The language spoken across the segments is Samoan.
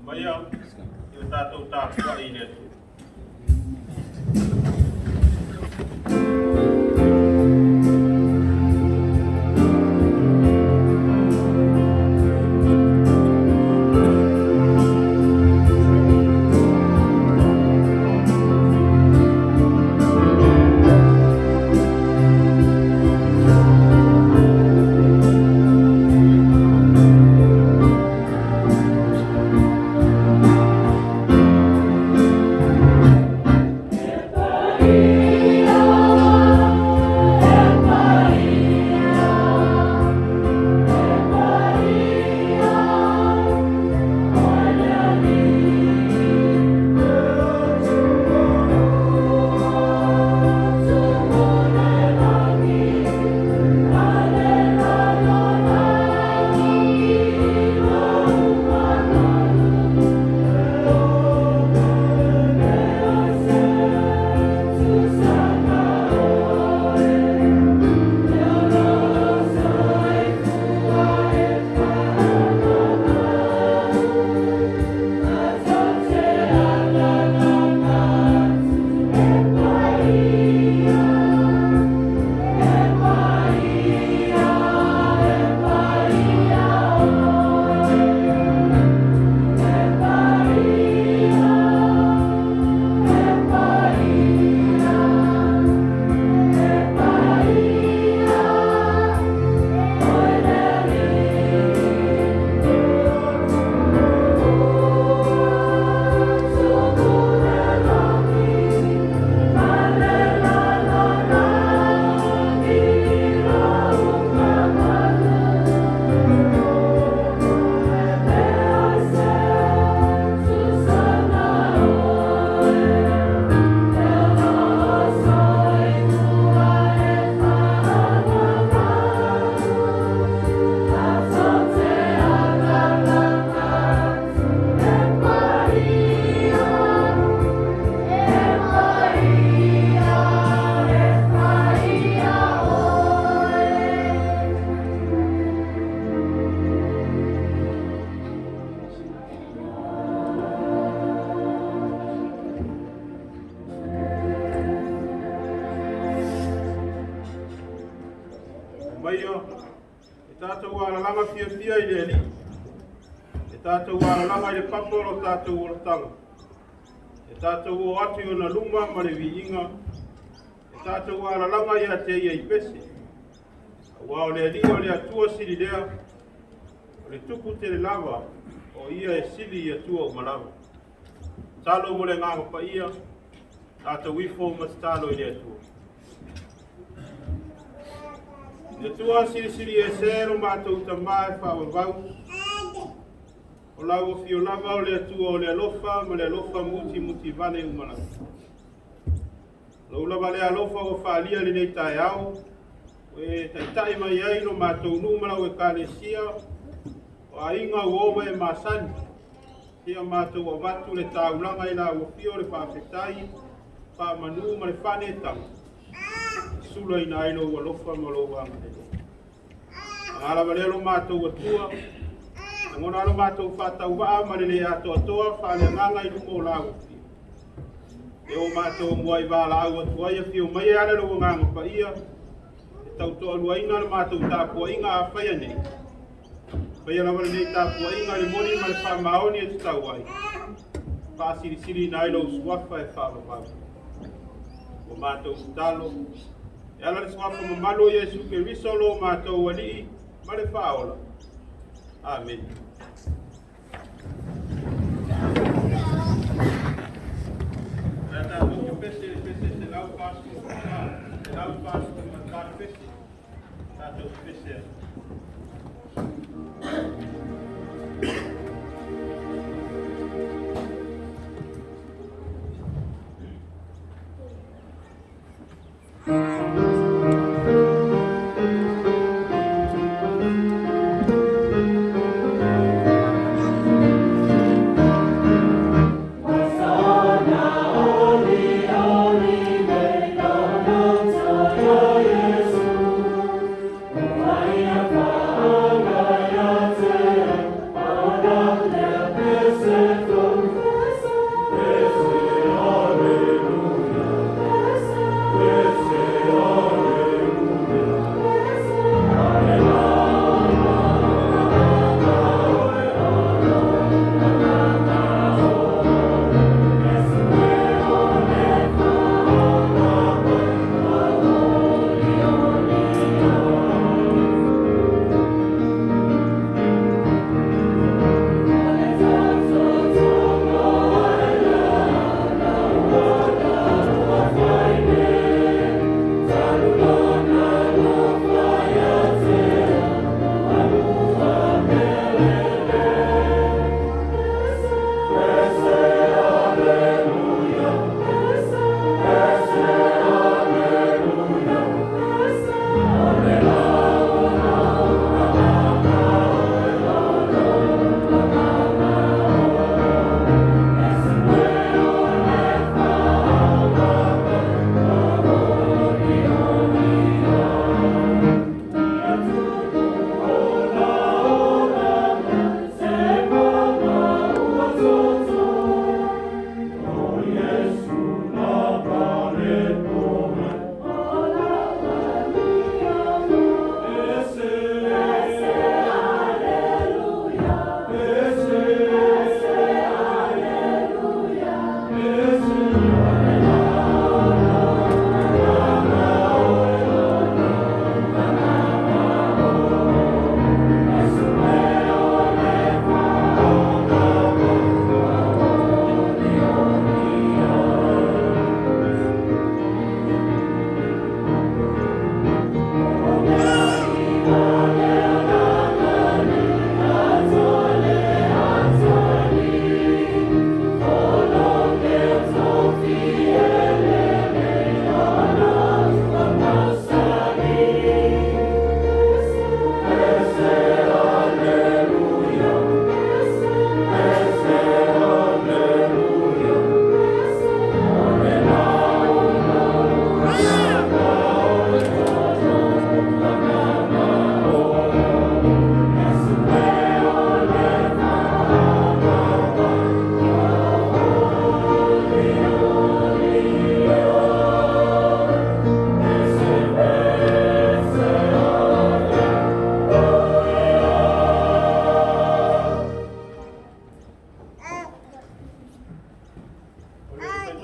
Maia, i o tātou tāpua i le Atua. Maia, e tātou alalanga fia fia i le ali. E tātou alalanga i le papa o lo tātou olatanga. E tātou o atu i ona luma ma le viiga. E tātou alalanga ia te ia i pese. Ua o le ali o le atua sili lea. O le tupu te le lava o ia e sili i atua o malava. Talo mo le ngā paia, tātou ifo ma te talo i le atua. Le tua silisili e se ro mātou tamā e whaawawau. O lau o fio lava o le atua o le alofa ma le alofa muti muti vale umalau. Lau lava le alofa o whaalia le nei tae au, o e taitai mai ai lo mātou nuu ma lau e kalesia, o a inga uoma e masani. Tia mātou o vatu le taulanga i la ua fio le whaafetai, wha manu ma le whane tau. Sula ina ai lo alofa ma lo anga le. Ala vale lo mātou atua, ngona lo mātou whātau waa ma le le atoa toa, wha le nganga i lumo o la ua fio. E o mātou mua i wā la au atua ia fio mai e ale lo nganga pa ia, e tautoa luaina le mātou tāpua inga a whaia nei. Whaia lava le nei tāpua inga le moni ma le wha maoni e te tau ai. Wha sirisiri na ai lo usuafa e wha vavau. O mātou talo, e ala le suafa mamalo Iesu ke riso lo mātou alii ma le whaola. Amen. E tātou ke pese, le pese se lau pasu, se lau pasu ma tā pese. Tātou ke pese.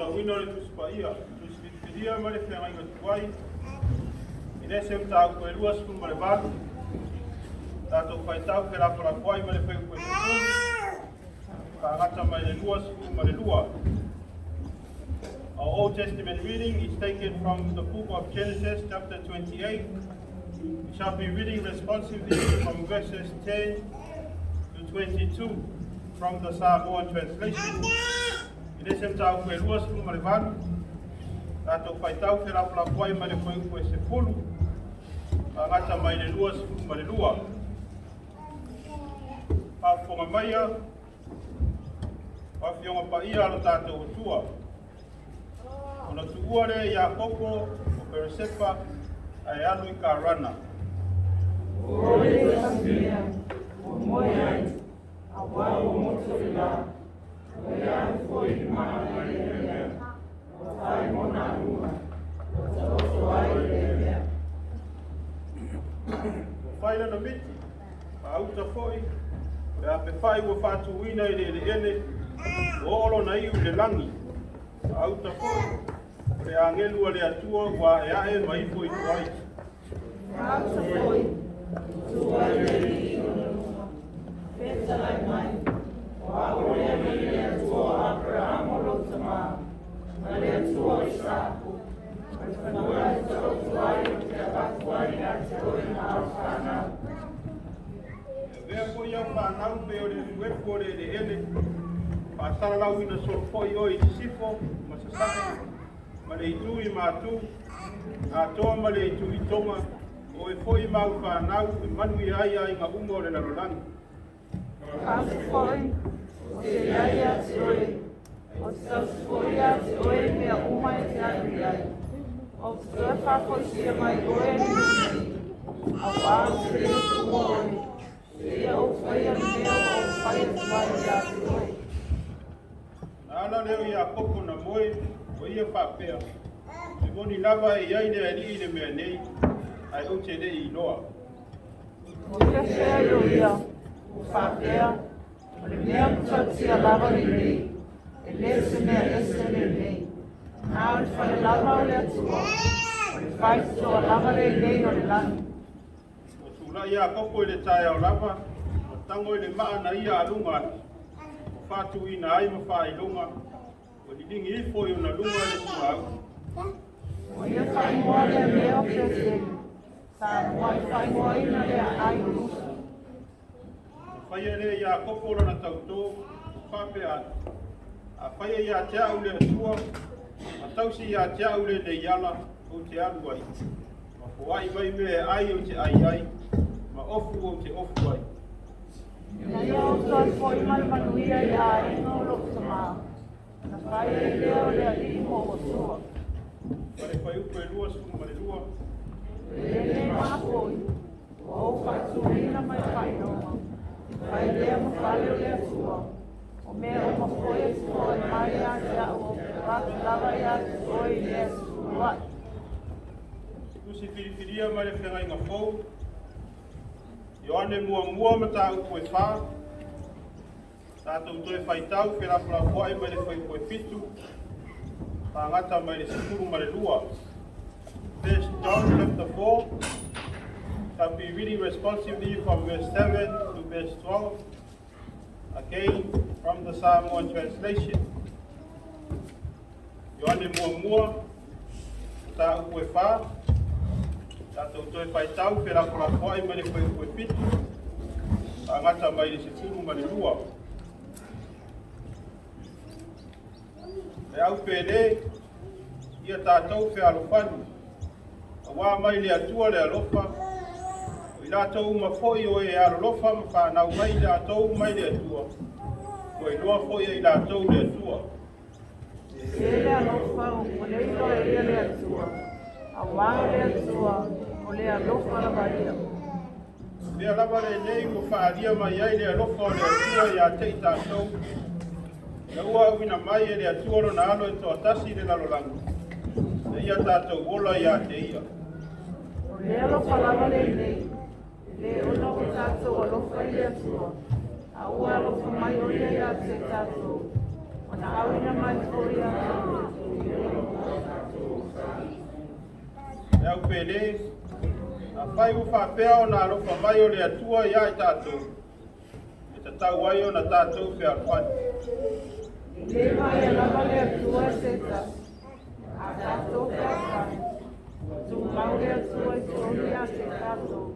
Faitauina o le Tusi Paia, Tusi Filifilia ma le Feagaiga Tuai, Enese mataupu e 28, tatou faitau felafolafoai ma le fuaiupu e 10, faagata mai le 22. Our Old Testament reading is taken from the book of Genesis, chapter 28. We shall be reading responsively from verses 10 to 22 from the Samoan translation. Enese mataupu e 28, tatou faitau felafolafoai ma le fuaiupu e 10, faagata mai le 22. Faafofoga maia, o afioga paia a lo tatou Atua. Ona tuua lea e Iakopo o Peresepa ae alu i Karana. Ua o le tasimea, ua moe ai, auā ua motu le lā. Ua ia alu foi i le maa nai lea mea, ua fai mona aluga, ua taoto ai lea mea. Ua fai lana miti, faauta foi, o le apefai ua faatuina i le eleele, ua oo lona iu i le lagi. Faauta foi, o le agelu a le Atua ua aeae ma ifo ifo ai. Faauta foi, tu ai le alii i ona luma, fetalai mai, o au o le alii le Atua o Aperahama lou tamā, ma le Atua o Isaako, o le fanua e taoto ai ou te avatu ai ia te oe ma au whānau. E avea foi au whānau pe o le efuefu o le eleele, faasalalauina solo foi oe i sisifo ma sasae, ma le itu i matu, atoa ma le itu i tonga, o e foi ma au whānau e manuia ai aiga uma o le lalolagi. Faauta foi, ou te i ai ia te oe, ou te tausi foi ia te oe i mea uma e te alu i ai. Ou te toe faafoisia mai oe i le nuu nei, auā ou te le tuua oe, seia ou faia le mea ua ou fai atu ai ia te oe. Na ala lea o Iakopo na moe, o ia faapea, e moni lava e i ai le Alii i le mea nei, ae ou te le i iloa. O ia fea ai o ia, ua faapea, o le mea matautia lava lenei, e le se mea ese lenei. A o le fale lava o le Atua, o le faitotoa lava lenei o le lagi. Ua tulai Iakopo i le taeao lava, ma tago i le maa na ia aluga atu, ua faatuina ai ma faailoga, ua liligi ifo i ona luga le suauu. O ia faaigoa lea mea o Peteli, sa muai faaigoaina lea ai o Lusa. Na faia lea e Iakopo lana tautō, ua faapea atu, a faia ia te au le Atua, ma tausi ia te au lenei ala, ou te alu ai. Ma foai mai mea e ai ou te ai ai, ma ofu ou te ofu ai. Ina ia ou toe foi ma le manuia i aiga o lou tamā, na fai ai lea o le alii mo Atua. Ma le fuaiupu e 22. Lenei maa foi, ua ou faatuina ma faailoga, fai lea ma fale o le Atua. O mea uma foi e te foai mai ia te au ou te avatu lava ia te oe i mea e sulu ai. Tusi Filifilia ma le Feagaiga Fou, Ioane muamua mataupu e 4, tatou toe faitau felafolafoai mai le fuaiupu e 7, faagata mai le 12. First John chapter 4, shall be reading responsively from verse 7 to verse 12, again from the Samoan translation. Ioane muamua, mataupu e 4, tatou toe faitau felafolafoai mai le fuaiupu e 7, faagata mai le 12. Le au pele, ia tatou fealofani, auā mai le Atua le alofa, o i latou uma foi o e alolofa ma whanau mai i latou mai le Atua, ua iloa foi e i latou le Atua. Se le alofa o le iloa e ia le Atua, auā o le Atua, o le alofa lava ia. Mea lava lenei ua faalia mai ai le alofa o le Atua ia te i tatou, ina ua auina mai e le Atua lona alo e toatasi i le lalolagi, na ia tatou ola ia te ia. O le alofa lava lenei, e le ona o tatou alofa i le Atua, a ua alofa mai o ia ia te tatou. Na auina mai foi ia te oe. E au pele, afai ua faapea ona alofa mai o le Atua ia i tatou, e tatau ai ona tatou fealofani. E le vaea lava le Atua e se tasi, a tatou fealofani, ua tumau le Atua i totonu ia te tatou,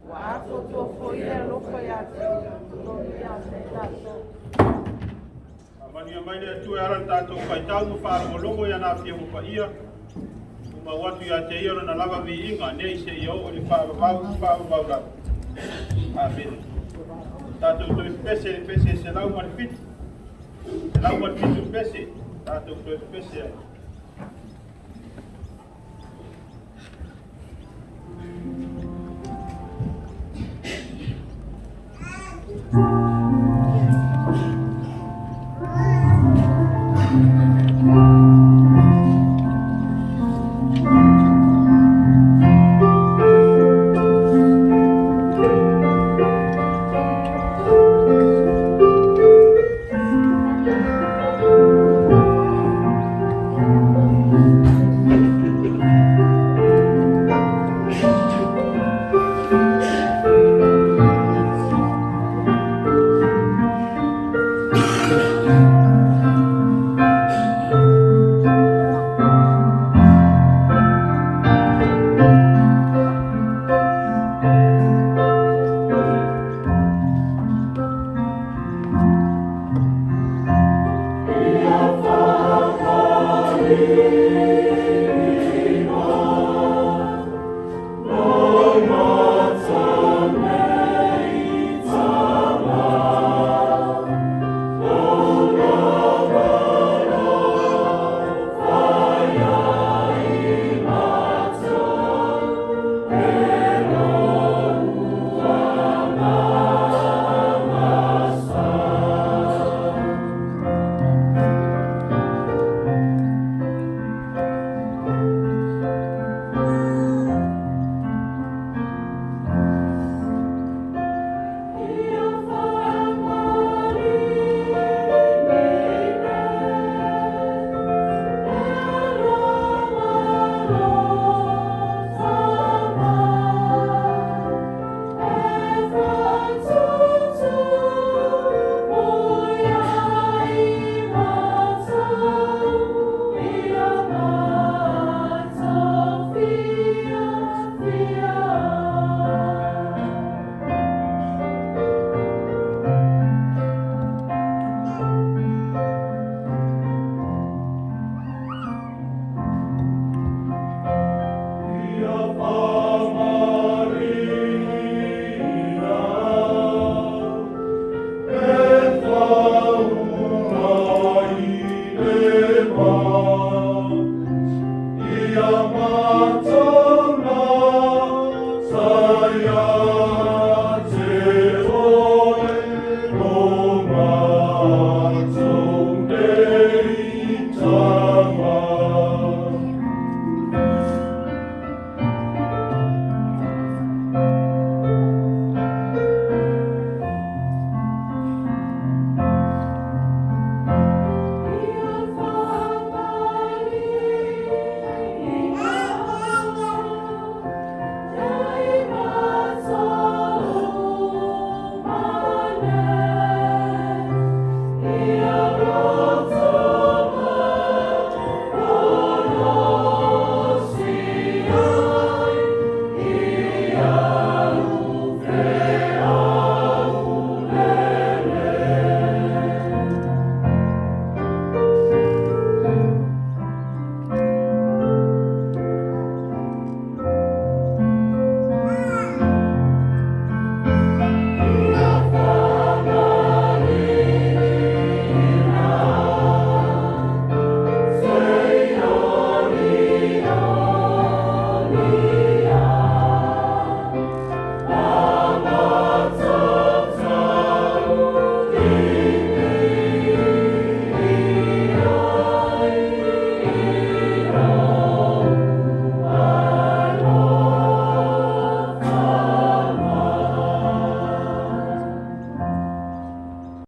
ua atoatoa foi le alofa ia te totonu ia te tatou. Faamanuia mai le Atua e ala i le tatou faitau ma faalogologo i ana afioga paia, tumau atu ia te ia lona lava viiga, nei seia oo i le faavavau faavavau lava. Amene. Tatou toe pepese i le pese 107. 107 pese, tatou toe pepese ai.